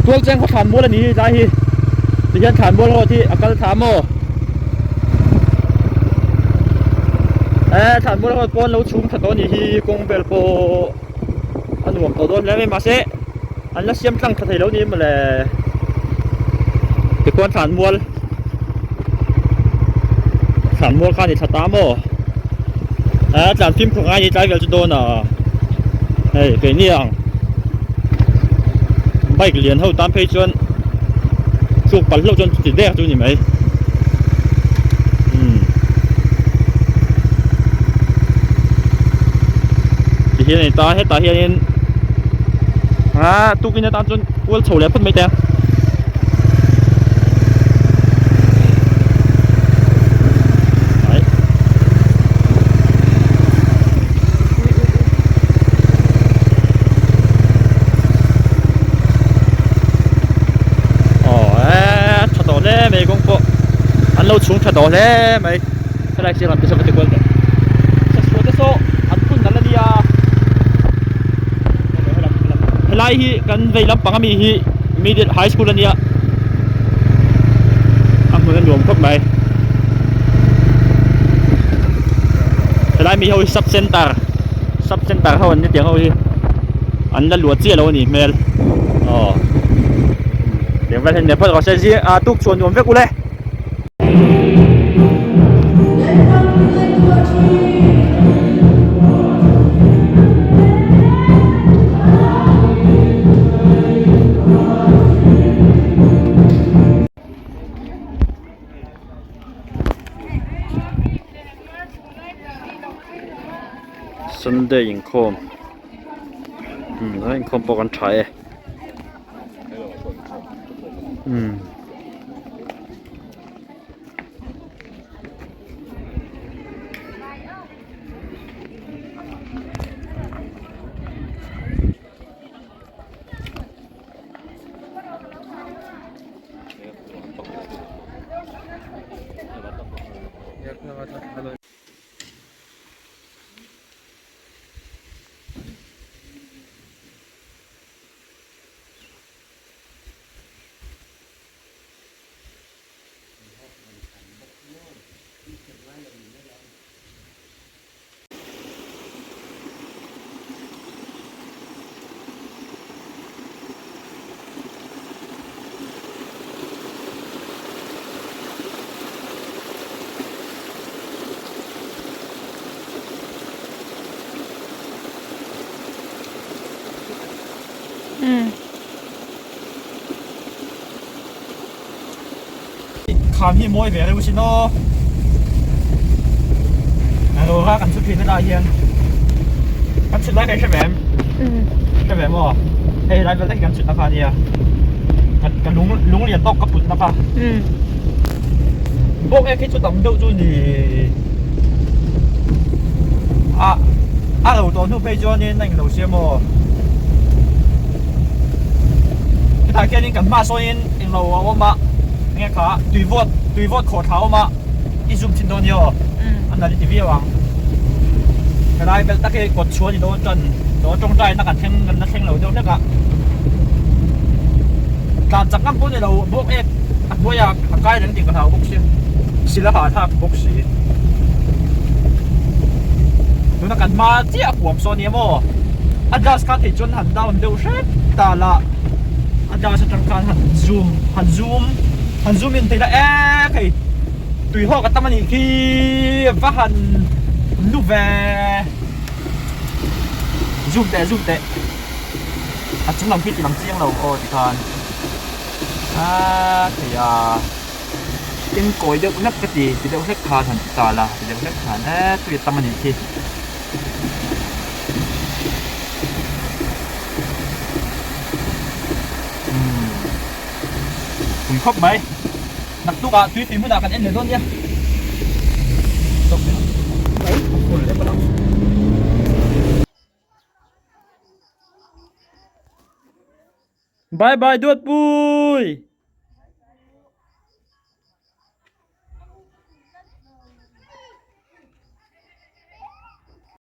Tualcheng khaw thlanmual a ni hi tlai hi tihian thlanmual road hi a kal thla maw e thlanmual road pawn lo chhung tha tawh a nih hi kawng vel pawh a nuam tawh dawn hle mai mahse an la siam tlang tha thei lo ni mawle tikhuan thlanmual thlanmual kha a ni thla ta maw e tlan fimkhur ngai a ni tlai vel chu dawn a hei keini ang bike lian ho tan phei chuan chuk palh hlauh chuan chuti der chu a ni mai umm ti hian a ni ta hetah hianin ah tukin atan chuan kual chho leh phawt mai teh ang. Aw e tha tawh hle mai kawng pawh an lo chhung tha tawh hle mai helai sirah te saw ka ti kual teh sasua te saw an phun nalh a nia helai hi kan vei lampang ami hi middle high school a nia a hmun a nuam khawp mai helai mi ho hi sub center sub center ho an ni tiang ho hi an la luah chiah lo a nih hmel aw tiang vel hian ni phawt rawh se zing ah tuk chhuah nuam vek ule. Sunday inkhawm umm a inkhawm pawh kan tha e umm. Kham hi mawi ve reuh sin aw Aurora kan chhut thin a lai hian kan chhut lai kha i hre ve em hre ve maw hei helai vel tak hi kan chhut na kha ania ka lung lung lian tawk ka put na kha bawk ek hi chu tam deuh chu ni a a ro tawh hnu phei chuanin a englo sia maw hetah khianin kan hmaah sawnin englo a awm a enge kha tui vawt tui vawt khawh thla a awm a i zoom thin dawn nia a nalh i ti viau ang helai vel tak hi kawt chhuah a ni dawn tan tawh tawngtai na kan thleng kan la thleng lo deuh hlek a tlan chak ngam pawh ni lo bawk ek a hnuai ah a kai reng tih ka hlau bawk sia sila hahthlak bawk si tuna kan hma chiah a huam sawn nia maw a glass kha thei chuan han down deuh hret ta la a glass atang khan han zoom han zoom han zoom in thei la ek hei tui hawk a tam a nih khi va han nu ve zoom teh zoom teh a chung lam khi ti lang chiang lo aw tikhan a thei a. Tin kawi deuh hlek ka ti, ti deuh hlek khan han ti ta la, ti deuh hlek khan e tui a tam a nih khi. Umm pui khawp mai, naktuk ah tui tui hmunah kan en leh dawn nia. Bye bye Duatpui.